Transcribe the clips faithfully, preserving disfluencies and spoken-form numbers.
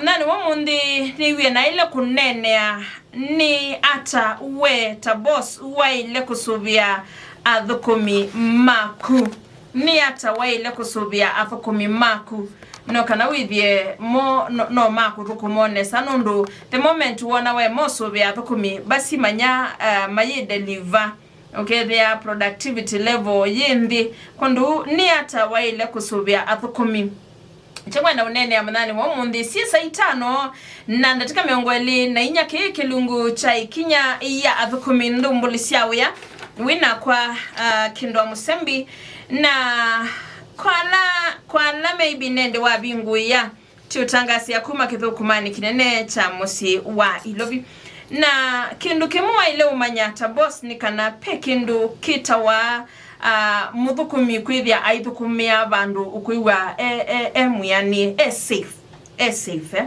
Mũthenya wa ũmũnthĩ nĩw'e naĩle kũneenea nĩ ata we ta boss waĩle kũsũvĩa athũkũmi maku. Nĩ ata waĩle kũsũvĩa athũkũmi maku no kana wĩthĩe mo no, no makũthũkũma nesa, nũndũ the moment wona we mosũvĩa athũkũmi, basi manya uh, mayĩdeliver, ũkethĩa productivity level yĩ nthĩ. Kwondũ nĩ ata waĩle kũsũvĩa athũkũmi? Kyekwenda ũneenea mũthenya wa ũmũnthĩ syĩ saa itano na ndatĩka mĩongo ĩlĩ na inya, kĩĩ kĩlungu kya ikinya ya athũkũmi, nthũmbũli sya wĩa. Wĩ nakwa uh, Kindwa Mũsembi, na kwa ala, kwa ala maybe nende wavingũĩa, tũtangaasĩa kuma kĩthũkũmanĩ kĩnene kya mũsyĩ wa Ilovi. Na kĩndũ kĩmwe waĩle ũmanya ta boss nĩ kana pe kĩndũ kĩtawa uh, mũthũkũmi kwĩthĩa aithũkũmĩa vandũ ũkwĩw'a e, e, e mwĩanĩe, e safe, e safe eh?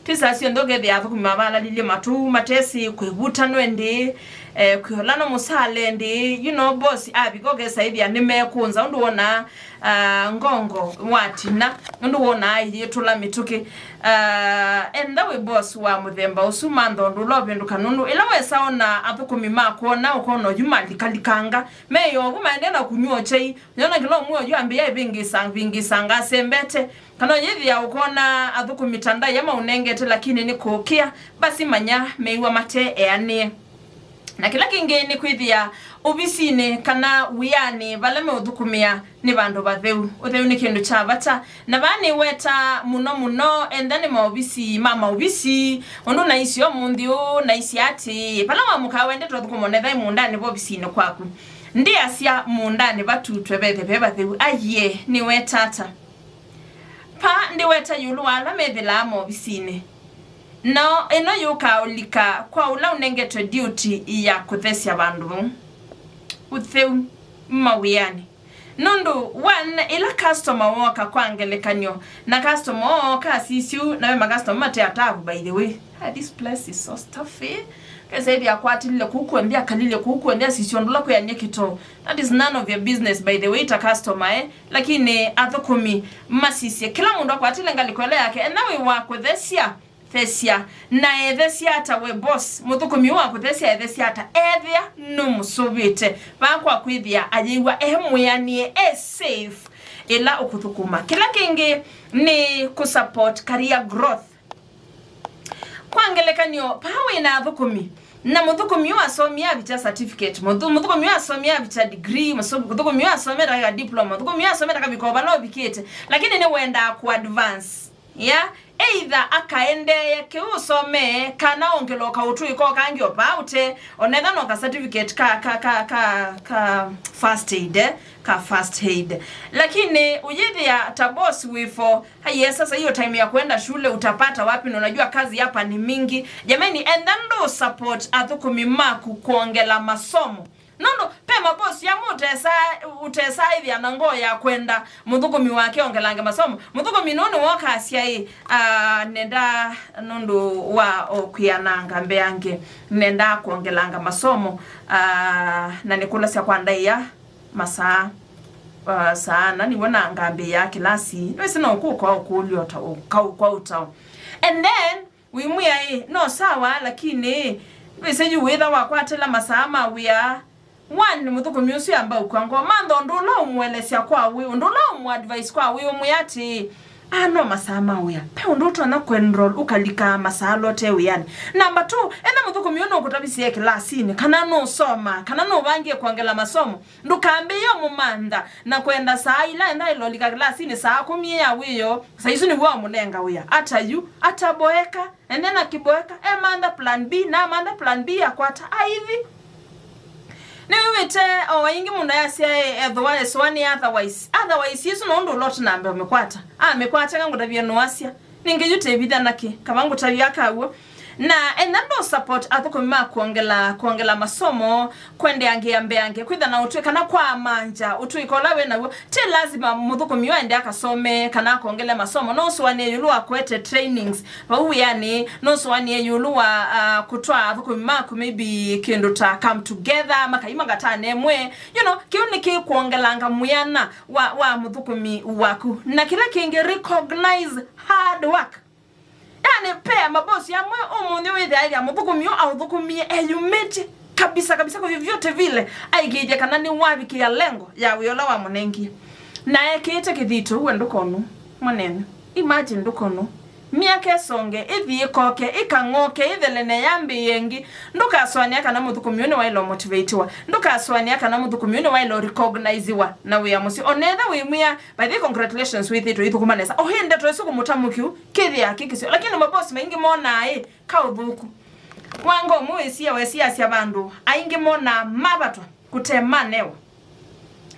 Ti saa syonthe ũkethĩa athũkũmi mavalalilye matũ, matesĩ kwĩvuta no ĩndĩ, eh, kwĩola no mũsale ĩndĩ, you know, boss avika ũkesa ĩthĩa nĩmekũnza ũndũ wonaa uh, ngongo watina, ũndũ wonaa ĩyĩtũla mĩtũkĩ. Uh, entha wĩ boss wa mũthemba ũsu, mantha ũndũ ũla ũvĩndũka, nũndũ ĩla wesa ona athũkũmi makwona, ũkona oyu malikalikanga, meyovu maendee na kũnywa ũkyai, yona kĩla ũmwe oyu ambĩĩa ĩvĩngĩsa vĩngĩsanga asembete, kana ũyĩthĩa ũkona athũkũmi ta ndaĩa maũnengete, lakini nĩ kũkĩa, basi manya meiwa mate eanĩe. Na kĩla kĩngĩ nĩ kwĩthĩa ovisinĩ kana wĩanĩ vala meũthũkũmĩa nĩ vandũ vatheu. Ũtheu nĩ kĩndũ kya vata. Na vaa nĩweta mũno mũno, entha nĩ maovisi ma maovisi, ũndũ naisye ũmũnthĩ ũũ, naisye atĩĩ, vala wamũkaa wendete ũthũkũma, onetha ĩ mũũndanĩ va ovisinĩ kwaku. Ndĩasya mũũndanĩ vatutwe vethe ve vatheu. Aiee, nĩweta ata? Pa ndĩweta ĩũlũ wa ala methĩlaa maovisinĩ. Nao ĩno yũkaa ũlika kwa ũla ũnengetwe ndiuti ya kũthesya vandũ vau. Ũtheu mawĩanĩ. Nũndũ, one, ĩla customer wooka kwa ngelekany'o, na customer ooka asisya ũu, na ve ma customer mate atavu, by the way. Ah, this place is so stuffy. Kesa ĩthĩa akwatilile kũu kw'onthe, akalile kũu kw'onthe, asisya ũndũ ũla kwĩanĩe kĩtoo. That is none of your business, by the way, ta customer, eh? Lakini athũkũmi masisye, kĩla mũndũ akwatile ngalĩko ĩla yake, enda wĩ wa kũthesya, thesya. Na ethesya ata we boss? Mũthũkũmi ũũ wa kũthesya ethesya ata? Ethĩa nũmũsũvĩte vaa kwa kwĩthĩa ayĩw'a e mwĩanĩe, e safe ĩla ũkũthũkũma. Kĩla kĩngĩ nĩ kũ support career growth. Kwa ngelekany'o, paa wĩ na athũkũmi, na mũthũkũmi ũũ asomie avita certificate, mũthũ-, mũthũkũmi ũũ asomie avita degree, mũsũ-, mũthũkũmi ũũ asomie ndakavika diploma, mũthũkũmi ũũ asomie ndakavika o vala ũvikĩte, lakini nĩwendaa kũ advance. Yeah? Either akaendeea kĩu ũsomee, kana ongelwa kaũtũĩko kangĩ o paa ũte, onetha no ka certificate ka, ka, ka, ka, ka first aid, eh? Ka first aid. Lakini ũyĩthĩa ta boss wĩ fo, aiye, sasa hiyo time ya kwenda shule utapata wapi? Na unajua kazi hapa ni mingi. Jamani, enda ndo support athũkũmi maku kuongela masomo. Nũndũ pe mabosi amwe ũtesa, ũtesa ĩthĩa na ngoo ya kwenda mũthũkũmi wake ongelange masomo. Mũthũkũmi nũũ nĩwoka asya ĩ, ah, nenda nũndũ wa o kwĩananga mbeange, nenda kwongelanga masomo, ah, na nĩkũlasya kwa ndaĩa masaa, ah, saa ana nĩw'o na ngambĩĩa kĩlasi. Nĩwĩsĩ no kũka ũkũlya ũta-, ũka-, kwa ũtao. And then, wĩmwĩa ĩ, no sawa, lakini wĩsĩ yu wĩtha wakwatĩla masaa ma wĩa. One, mũthũkũmi ũsu amba ũkw'a ngoo, mantha ũndũ ũla ũmũelesya kwa wĩ, ũndũ ũla ũmũ advise kwa wĩ, ũmwĩa atĩĩ, ah, no masaa ma wĩa. Pe ũndũ ũtonya kũ enroll ũkalika masaa ala ũte wĩanĩ. Number two, enda mũthũkũmi ũũ nũkũtavisye e kĩlasinĩ, kana nũsoma, kana nũvangie kwongela masomo, ndũkambĩĩe ũmũmantha na kwenda saa ila enda ĩlolika kĩlasinĩ saa kũmi ya wĩoo, saa isu nĩw'o wamũnenga wĩa. Ata yu, ataboeka, ende na kĩboeka, emantha plan B, na amantha plan B akwata, aithi. Nĩwĩw'ĩte o waingĩ mũndũ ayasya ethĩwa esũanĩe otherwise. Otherwise, isu no ũndũ ũla ũtanamba ũmĩkwata. Amĩkwata, eka ngũtavye nũasya. Ningĩ yu tĩvitha na kĩ, kava ngũtavya kaw'o. Na enda ndo support athũkũmi ma kwongela, kwongela masomo, kwendeangĩa mbeange, kwĩtha na ũtwĩ kana kwa manja, ũtwĩka ũla wĩ naw'o. Ti lazima mũthũkũmi ũũ aende akasome kana akongele masomo. No ũsũanĩe ĩũlũ wa kũete trainings vau wĩanĩ, no ũsũanĩe ĩũlũ wa, ah, kũtwaa athũkũmi maku maybe kĩndũ ta come together, makaima ngatane ĩmwe. You know, kĩu nĩ kĩkwongelanga mwĩana wa, wa mũthũkũmi waku. Na kĩla kĩngĩ, recognize hard work. Ya, Mabosi amwe ũmũnthĩ wĩthĩa ĩthĩa mũthũkũmi ũũ aũthũkũmie eyumĩtye kabisa kabisa, kwa vyovyote vile aikĩĩthya kana nĩwavikĩa lengo ya wĩa ũla wamũnengie. Na ekĩĩte kĩthito ũwe ndũkonu. Mwanenu, imagine ndũkonu. Myaka ĩsonge, ĩthi ĩkoke, ĩkang'oke, ĩthele na yambĩĩe ĩngĩ. Ndũkasũanĩa kana mũthũkũmi ũũ nĩwaĩle ũmotivatiwa. Ndũkasũanĩa kana mũthũkũmi ũũ nĩwaĩle ũrecogniziwa na wĩa mũseo. Onetha wĩmwĩa, by the way, congratulations, wĩthĩĩtwe ũithũkũma nesa. O hĩ ndeto ĩsu kũmũtamũkĩu, kĩthĩa kĩkĩsyo. Lakini mabosi maingĩ monaa ĩ, kaũthũku. Wanga ũmwe wĩsia wesiasya vandũ, aingĩ monaa mavatwa kũte manewa.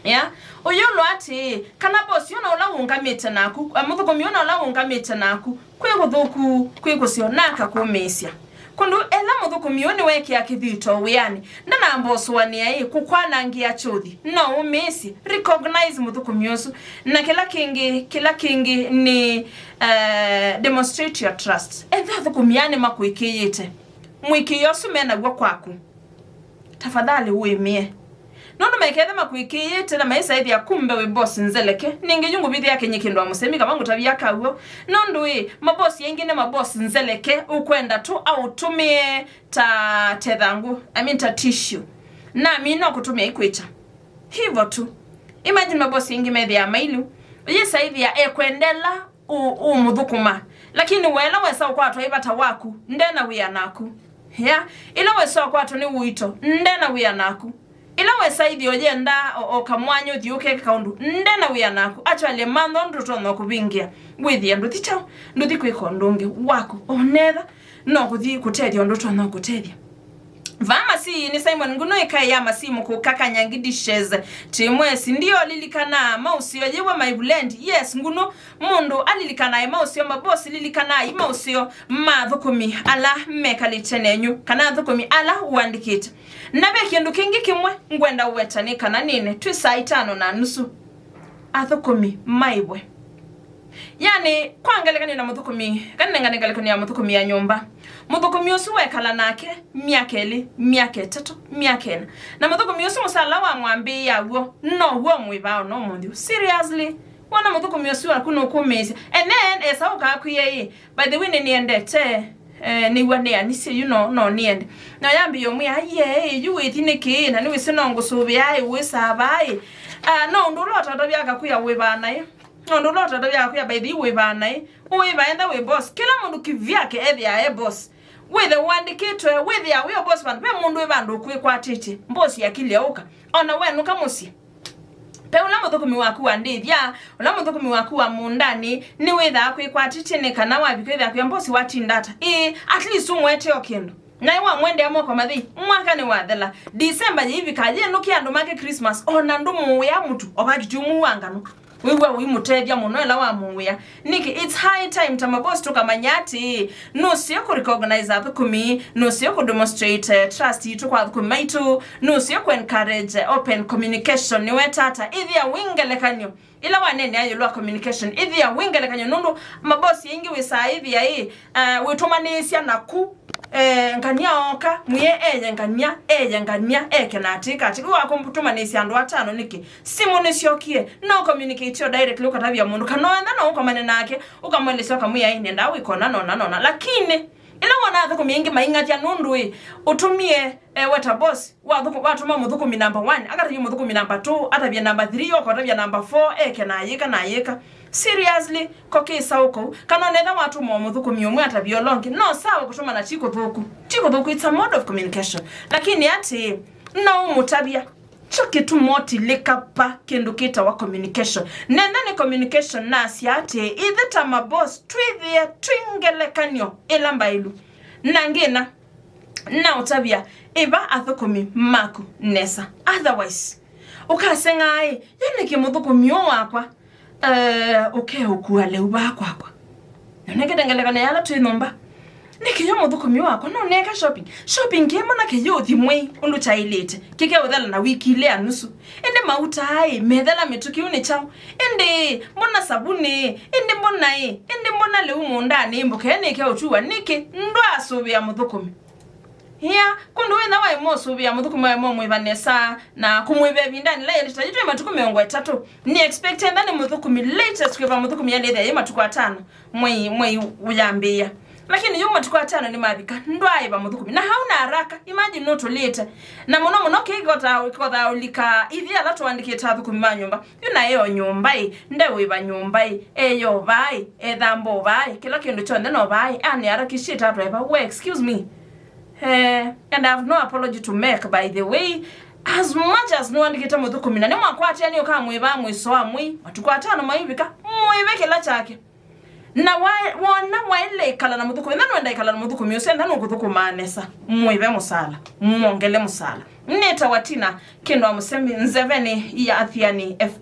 Ya, ũyũlwa atĩĩ, kana bosi ũna ũla ũũngamĩte naku, eh, mũthũkũmi ũna ũla ũũngamĩte naku, kwĩ kũthũku, kwĩ kũseo, na akakũmĩĩsya. Kũndũ ĩla mũthũkũmi ũũ nĩwekĩa kĩthito wĩanĩ, ndanamba ũsũanĩa ĩ, kũkwanangĩa kyũthi, no ũmĩĩsye, recognize mũthũkũmi ũsu. Na kĩla kĩngĩ, kĩla kĩngĩ nĩ, eh, demonstrate your trust. Etha athũkũmi aa nĩmakũĩkĩĩte. Mũĩkĩĩo ũsu me naw'o kwaku, tafadhali ũĩmĩe. Nũndũ meketha makwĩkĩĩte na maĩsa ĩthĩa kumbe wĩ boss nzeleke, ningĩ yu ngũvithĩa kĩnyĩ kĩndũ wa mũsemi kava ngũtavya kaw'o. Nũndũ ĩ, mabosi aingĩ nĩ maboss nzeleke, ũkwenda tu aũtũmĩe ta tethangũ, I mean ta tissue. Nami no kũtũmĩa ikwĩkya. Hivyo tu. Imagine mabosi aingĩ methĩaa mailu. Ũyĩsa ĩthĩa ekwendela ũ-, ũmũthũkũma. Lakini we ĩla wesa ũkwatwa ĩ vata waku, nde na wĩa naku. Ya, ĩla wesa ũkwatwa nĩ ũito, nde na wĩa naku. Ĩla wesa ĩthĩa ũyenda o, o kamwanya ũthiũke kaũndũ, nde na wĩa naku. Actually, mantha ũndũ ũtonya kũvingĩa. Wĩthĩa ndũthi kyaũ, ndũthi kwĩka ũndũ ũngĩ waku. Onetha, no kũthi kũtethya ũndũ ũtonya kũtethya. Vaa masiinĩ Simon Nguno ĩkaĩa masimu kũka Kanyangi Dishes. Timwesi, ndio lilikanaa mausio yiwa my blend. Yes, Nguno, mũndũ alilikanaa mausio, mabosi lilikanaa mausio ma athũkũmi ala mekalĩte nenyu, kana athũkũmi ala ũandĩkĩte. Na ve kĩndũ kĩngĩ kĩmwe ngwenda ũweta nĩ kana nĩne twĩ saa itano na nusu. Athũkũmi maĩvwe. Yani, kwa ngelekany'o na mũthũkũmi, kana nengane ngelekany'o ya mũthũkũmi ya nyũmba. Mũthũkũmi ũsu wekala nake myaka ĩlĩ, myaka ĩtatũ, myaka ĩna. Na mũthũkũmi ũsu mũsala wamwambĩĩa w'o, now'o mwĩvaa ona ũmũnthĩ ũũ. Seriously? Wona mũthũkũmi ũsu waku nũkũmĩĩsya. And then, esa ũkakwĩe ĩ, by the way, nĩnĩendete, eh, nĩw'a nĩanisye yu no, no nĩende. Na yambĩĩa ũmwĩa, aiee, yu wĩthi nĩkĩ? Na nĩwĩsĩ no ngũsũvĩaa ĩ, wĩsaa vaa ĩ. Ah, no ũndũ ũla ũtatavya akakwĩa wĩvaa naĩ. Ũndũ ũla ũtatavya akwĩa, by the way, wĩvaa naĩ. Ũĩva enda wĩ boss. Kĩla mũndũ kivyake ethĩaa e boss. Wĩthe ũandĩkĩtwe, wĩthĩaa wĩ o boss vandũ. Ve mũndũ wĩ vandũ ũkwĩkwatĩtye. Boss akilye ũka. Ona wenũka mũsyĩ. Pe ũla mũthũkũmi waku wa ndĩthya, ũla mũthũkũmi waku wa mũũndanĩ, nĩwĩthaa kwĩkwatĩtye nĩ kana wavika ĩthĩa kwĩa boss watinda ata. Ĩĩ, at least ũmwetee o kĩndũ. Naĩ wamwendea moko mathei, mwaka nĩwathela. December yĩivika, yĩnũkĩa andũ make Christmas, ona ndũmũĩa mũtu, o pakiti ũmwe wa ngano. Wĩw'a ũimũtethya mũno ĩla wamũĩa. Nĩkĩ? It's high time ta maboss tũkamanya atĩ nũseo kũ recognize athũkũmi, nũseo kũ demonstrate, eh, trust yitũ kwa athũkũmi maitũ, nũseo kũ encourage, eh, open communication. Nĩwetata, ĩthĩa wĩ ngelekany'o. Ĩla waneenea ĩũlũ wa communication, ĩthĩa wĩ ngelekany'o, nũndũ mabosi aingĩ wĩsaa ĩthĩa ĩ, eh, wĩtũmanĩĩsya naku, eh, ngania ooka, mwĩe eye ngania, eye ngania, eke na atĩka atĩ, ũ akũtũmanĩĩsya andũ atano nĩkĩ? Simũ nĩsyokie, no communicate o directly ũkatavya mũndũ, kana wenda no ũkomane nake, ũkamwelesya ũkamwĩa, ĩ, nenda wĩkona nona nona. Lakini, ĩla wona athũkũmi aingĩ maing'athya nũndũ ĩ, ũtũmie, eh, we ta boss, Wathũkũ-, watũma mũthũkũmi number one, akatavya mũthũkũmi number two, atavye number three, oka ũtavya number four, eke na ayĩka na ayĩka. Seriously, ko kĩsaũ kũu? Kana onetha watũma o mũthũkũmi ũmwe atavye ũla ũngĩ, no sawa kũtũmana ti kũthũku. Ti kũthũku, it's a mode of communication. Lakini atĩ, no ũmũtavya. Kyo kĩtuma ũtilĩka pa kĩndũ kĩtawa communication. Nenda nĩ communication nasya atĩ, ithe ta maboss, twĩthĩe twĩ ngelekany'o ĩla mbaĩlu. Na ngĩna, na ũtavya, ĩva athũkũmi maku nesa. Otherwise, ũkaseng'aa ĩ, yo nĩkĩ mũthũkũmi ũũ wakwa, eh, ũkeũkua lĩu vaa kwakwa? Na nengete ngelekany'o ya ala twĩ nyũmba. Nĩkĩ yo mũthũkũmi wakwa no neka shopping? Shopping kĩmwe na kĩyũthi mwei ũndũ kyaĩlĩte. Kĩkeũthela na wiki ilĩ ya nusu. Ĩndĩ mauta ĩ, methela mĩtũkĩ ũu nĩ kyaũ? Ĩndĩ mbona savuni? Ĩndĩ mbona ĩ? Ĩndĩ mbona lĩu mũũndanĩ? Mboke nĩke ũtua nĩkĩ? Ndwasũvĩa mũthũkũmi. Ĩa, kũndũ wĩna waĩ mosũvĩa mũthũkũmi waĩ momwĩva nesa na kũmwĩva ĩvindanĩ la yĩlĩta yĩtwe matukũ mĩongo ĩtatũ. Nĩ expect enda nĩ mũthũkũmi latest kwĩva mũthũkũmi yalĩthĩa yĩ matukũ atano mwei, mwei ũyambĩĩa. Lakini yu matukũ atano nĩmavika, ndwaĩva mũthũkũmi. Na hau na haraka, imagine nũtũlĩte. Na mũno mũno kĩĩ kĩkothaa, kĩkothaa ũlika ithyĩ ala tũandĩkĩte athũkũmi ma nyũmba. Yu naĩ o nyũmba ĩ, ndeũĩva nyũmba ĩ, eyovaa ĩ, ethamba ovaa ĩ, kĩla kĩndũ kyonthe novaa ĩ, anĩarakishĩte atwaĩva. We, excuse me. Eh, and I have no apology to make, by the way. As much as nĩwandĩkĩte mũthũkũmi, na nĩmwakwatĩanĩa ũkamwĩvaa mwĩso wa mwei, matukũ atano maivika, mũĩve kĩla kyake. Na wa-, wona waĩle ĩkala na mũthũkũmi, enda nũenda ĩkala na mũthũkũmi ũsu, enda nũkũthũkũmaa nesa, mũĩve mũsala, mwongele mũsala. Nĩtawa Tina, kĩndũ wa mũsemi, nzeveni ya Athiani F M.